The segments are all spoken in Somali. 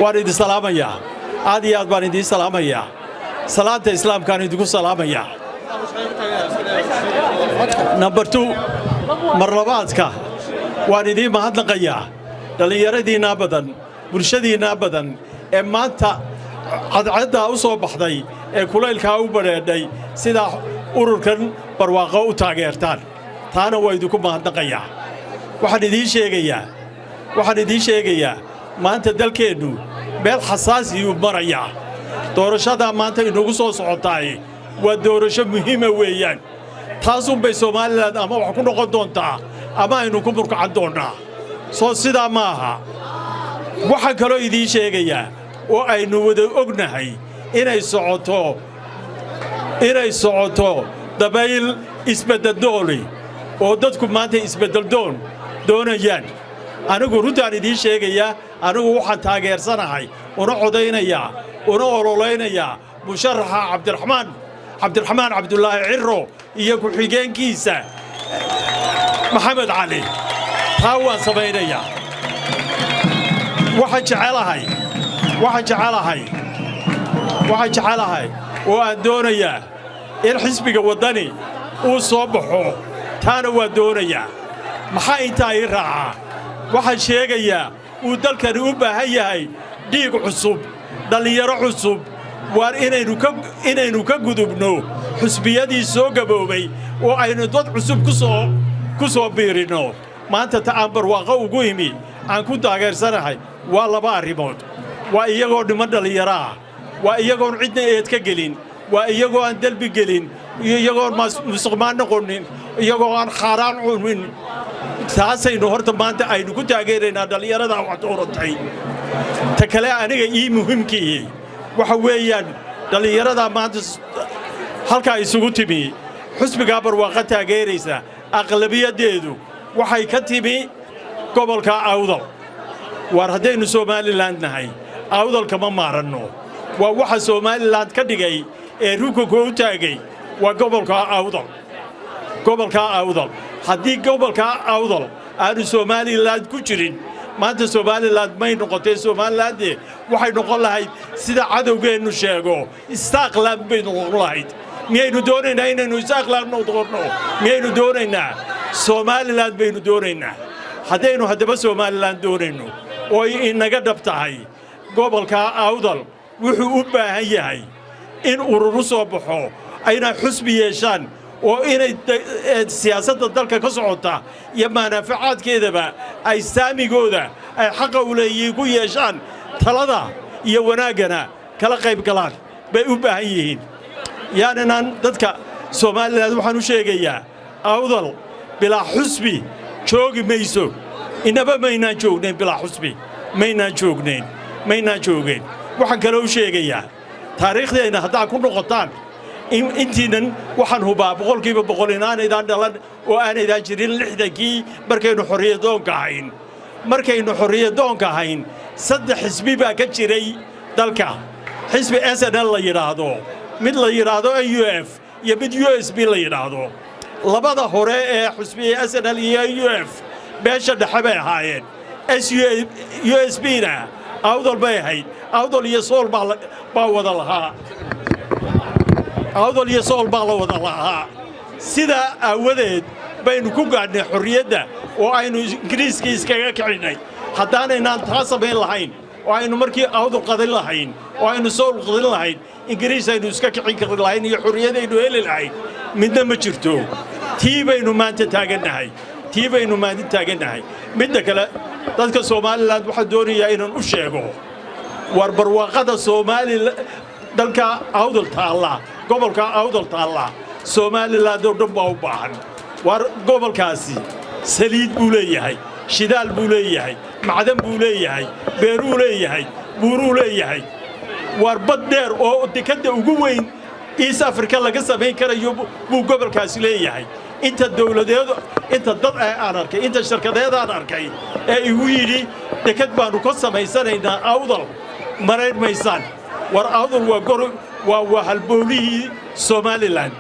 Waan idin salaamayaa, aad iyo aad baan idiin salaamayaa. Salaanta Islaamkaan idinku salaamayaa. Number two, mar labaadka waan idiin mahadnaqayaa, dhallinyaradiinnaa badan, bulshadiinnaa badan ee maanta cadcaddaa u soo baxday ee kulaylkaa u badheedhay sidaa ururkan Barwaaqo u taageertaan. Taana waa idinku mahadnaqayaa. Waxaan idiin sheegayaa, maanta dalkeennu meel xasaasiyuu marayaa. Doorashadaa maanta inagu soo socotaay waa doorasho muhiima weeyaan. Taasunbay Somaliland ama wax ku noqon doontaa ama aynu ku murkacan doonnaa. Soo sidaa ma aha? Waxaan kaloo idiin sheegayaa oo aynu wada ognahay inay socoto dabayl isbeddeldooli oo dadku maanta isbeddeldoon doonayaan. Anigu runtaan idiin sheegayaa, anigu waxaan taageersanahay, una codaynayaa, una ololaynayaa musharaxa Cabdiraxmaan Cabdulaahi Ciro iyo ku-xigeenkiisa Maxamed Cali. Taa waan samaynayaa. Waxaan jecelahay oo aan doonayaa in xisbiga Waddani uu soo baxo. Taana waan doonayaa. Maxaa intaa ii raacaa? Waxaan sheegayaa uu dalkani u baahan yahay dhiig cusub, dhallinyaro cusub. Waar inaynu ka gudubno xusbiyadii soo gaboobay oo aynu dad cusub ku soo biirinno. Maanta ta aan Barwaaqo ugu imi, aan ku taageersanahay, waa laba arrimood. Waa iyagoo dhiman dhallinyaro ah, waa iyagoon cidna eed ka gelin, waa iyagoo aan delbi gelin, iyo iyagoon musuqmaan noqonin, iyagoo aan xaaraan cunin. Taasaynu horta maanta aynu ku taageeraynaa dhallinyaradaa wax dooratay. Ta kale aniga ii muhiimkii waxa weeyaan dhallinyaradaa maanta halkaa isugu timi, xusbigaa Barwaaqa taageeraysa, aqlabiyaddeedu waxay ka timi gobolka Awdal. Waar haddaynu Somaliland nahay, Awdalka ma maaranno. Waa waxa Somaliland ka dhigay ee rukunka u taagay waa gobolka Awdal. Gobolka Awdal, haddii gobolka Awdal aanu Somaliland ku jirin, maanta Somaliland may noqotee. Somaliland waxay noqon lahayd, sida cadowgeennu sheego, Isaaqland bay noqon lahayd. Miyaynu doonaynaa inaynu Isaaqland noqonno? Miyaynu doonaynaa? Somaliland baynu doonaynaa. Haddaynu haddaba Somaliland doonayno oo ay inaga dhab tahay, gobolka Awdal wuxuu u baahan yahay in ururu soo baxo, ayna xusbi yeeshaan, oo inay siyaasadda dalka ka socota iyo maanaafacaadkeedaba ay saamigooda ay xaqa u leeyihiin ku yeeshaan, talada iyo wanaaggana kala qayb galaan bay u baahan yihiin. Yaaninaan dadka Somaliland waxaan u sheegayaa, Awdal bilaa xusbi joogi mayso. Inaba maynaan joognayn bilaa xusbi, maynaan joognayn, maynaan joogeen. Waxaan kaloo u sheegayaa, taariikhdeenna haddaad ku noqotaan, intiinan waxaan hubaa 100% inaanaydaan dhalan oo aanaydaan jirin 60-kii markaynu xorriyadoonka ahayn. Markaynu xorriyadoonka ahayn, saddex xisbi baa ka jiray dalka: xisbi SNL la yidhaahdo, mid la yidhaahdo NUF, iyo mid USB la yidhaahdo. Labada hore ee xisbiya, SNL iyo NUF, beesha dhexe bay ahaayeen. USB na Awdal bay ahayd. Awdal iyo Sool baa wada lahaa. Awdal iyo Sool baa la wada lahaa. Sidaa aawadeed baynu ku gaadhnay xorriyadda oo aynu Ingiriiskii iskaga kicinnay. Haddaanaynaan taa samayn lahayn oo aynu markii Awdal qadin lahayn oo aynu Sool qadin lahayn, Ingiriis aynu iska kicin kari lahayn iyo xorriyadaynu heli lahayn midna ma jirto. Tii baynu maanta taagannahay, tii baynu maanta taagannahay. Midda kale, dadka Somaliland waxaan doonayaa inaan u sheego: war barwaaqada Soomaali dalka Awdal taalla, gobolka Awdal taalla, Somaliland oo dhan baa u baahan. War gobolkaasi saliid buu leeyahay, shidaal buu leeyahay, macdan buu leeyahay, beeruu leeyahay, buuruu leeyahay. Waar bad dheer oo dekadda ugu weyn East Africa laga samayn karayo buu gobolkaasi leeyahay. Inta dawladeed, inta dad aan arkay, inta shirkadeed aan arkay ee igu yidhi "Dekad baannu ka samaysanaynaa Awdal", marayn maysaan. War Awdal waa gor waa halboolihii Somaliland,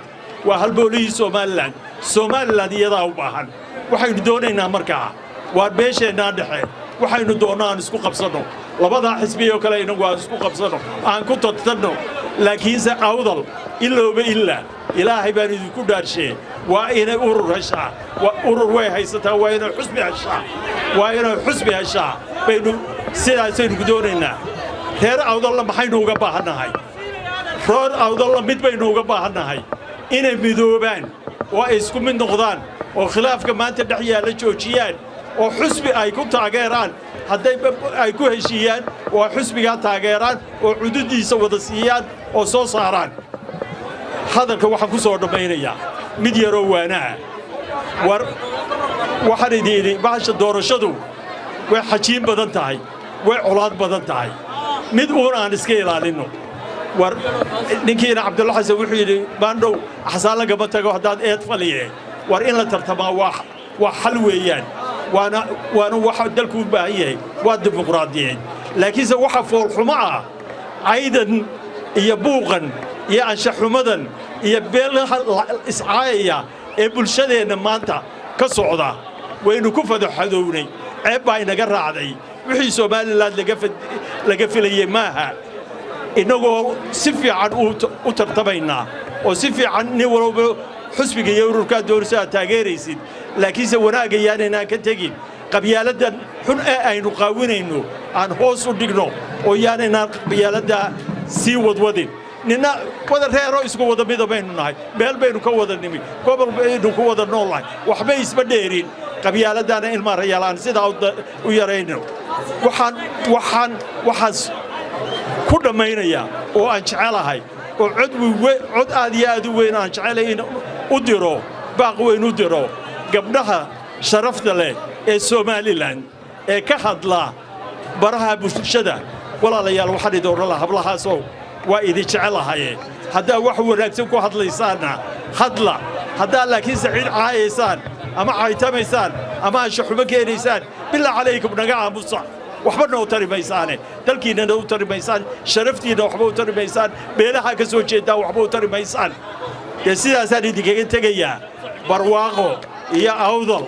waa halboolihii Somaliland. Somaliland iyadaa u baahan. Waxaynu doonaynaa markaa, waar beesheennaa dhexe waxaynu doonnaa aan isku qabsanno. Labadaa xisbi oo kale inagu aan isku qabsanno, aan ku tartanno, laakiinse Awdal ilowba ilaa Ilaahay baan idinku dhaarshee, waa inay urur heshaa. Urur way haysataa, waa inay xusbi heshaa, waa inay xusbi heshaa baynu sidaasaynu ku doonaynaa. Reer Awdalla maxaynu uga baahannahay? Reer Awdalla mid baynu uga baahannahay: inay midoobaan oo ay isku mid noqdaan oo khilaafka maanta dhex yaalla joojiyaan oo xusbi ay ku taageeraan. Hadday ay ku heshiiyaan oo ay xusbigaa taageeraan oo cududiisa wada siiyaan oo soo saaraan. Hadalka waxaan ku soo dhammaynayaa mid yaroo waanaa. War waxaan idin idhi, bahasha doorashadu way xajiin badan tahay, way colaad badan tahay. Mid uun aan iska ilaalinno. War ninkiina Cabdulla Xasan wuxuu yidhi maandhow, axsaan lagama tago haddaad eed faliye. War in la tartamaa waa xal weeyaan, waana waxa dalku u baahan yahay, waa dimuqraadiyeed. Laakiinse waxa foolxumo ah caydan iyo buuqan iyo anshaxumadan iyo beelaha iscaayaya ee bulshadeenna maanta ka socda. Waynu ku fadaxadownay, ceeb baa inaga raacday. Wixii Somaliland laga filayey maaha. Innagoo si fiican u tartamaynaa oo si fiican nin walba xusbiga iyo ururkaa doonayso aad taageeraysid, laakiinse wanaagga yaanaynaan ka tegin. Qabyaaladdan xun ee aynu qaawinayno aan hoos u dhigno oo yaanaynaan qabyaaladda sii wadwadin. Nina wada reeroo isku wada mida baynu nahay, meel baynu ka wada nimi, gobol baynu ku wada noolnahay, waxbay isma dheerin. Qabyaaladdaana ilmaarayaal aan sidaa u yarayno. Waxaan ku dhammaynayaa oo aan jecelahay oo cod aad iyo aad u weyn aan jecelay in u diro, baaq weyn u diro gabdhaha sharafta leh ee Somaliland ee ka hadla baraha bulshada. Walaalayaal, waxaan idin odhan lahaa, hablahaasoo waa idin jecelahaye, haddaa wax wanaagsan ku hadlaysaanna hadla. Haddaa laakiinse cid caayaysaan ama caytamaysaan ama anshaxumo keenaysaan, bilaa calaykum naga aamusa. Waxba noo tari maysaane, dalkiinnana u tari maysaan, sharaftiinna waxba u tari maysaan, beelaha ka soo jeeddaan waxba u tari maysaan. Dee sidaasaan idinkaga tegayaa. Barwaaqo iyo Awdal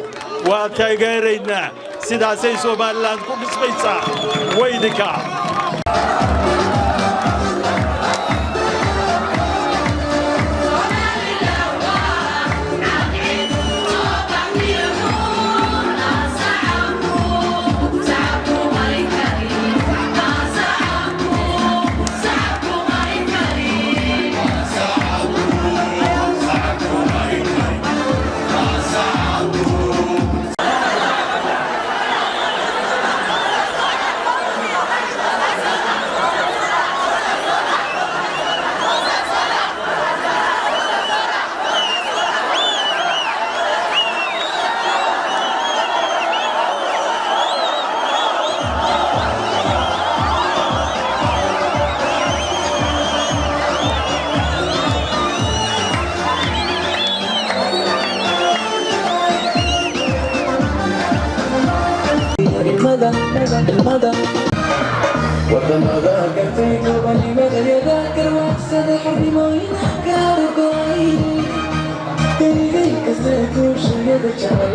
waa taageeraynaa, sidaasay Somaliland ku dhismaysaa. Waydinka. Ilmada wadamada gartay gobanimadayada garwaaqsada xarimooyina gaargoy keligay kastee guushayada jecel.